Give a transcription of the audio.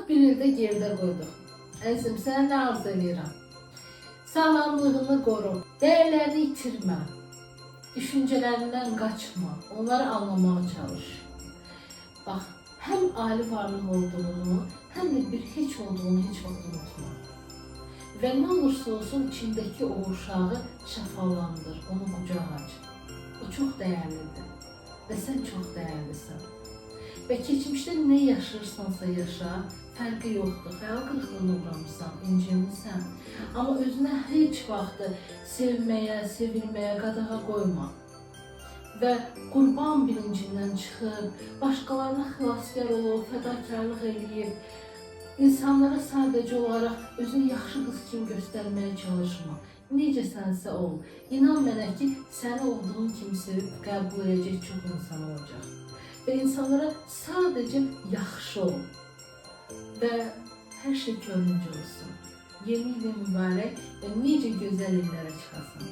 Artıq bir ildə geridə qoyduq. Əzizim, sənə nə arzu edirəm? Sağlamlığını qoru, dəyərlərini itirmə, düşüncələrindən qaçma, onları anlamağa çalış. Bax, həm ali varlıq olduğunu, həm də bir heç olduğunu heç vaxt unutma. Və nə olursa olsun içindəki o uşağı şəfalandır, onu qucaq aç. O çox dəyərlidir və sən çox dəyərlisən. Və keçmişdə nə yaşayırsansa yaşa, fərqi yoxdur. Xəyal qırıqlığına uğramısan, incinmisən. Amma özünə heç vaxt sevməyə, sevilməyə qadağa qoyma. Və qurban bilincindən çıxıb, başqalarına xilaskar olub, fədakarlıq eləyib, insanlara sadəcə olaraq özünü yaxşı qız kimi göstərməyə çalışma. Necəsənsə ol. İnan mənə ki, səni olduğun kimi sevib qəbul edəcək çox insan olacaq. Və insanlara sadəcə yaxşı ol. Və hər şey könlüncə olsun. Yeni ilin mübarək və necə gözəl illərə çıxasan.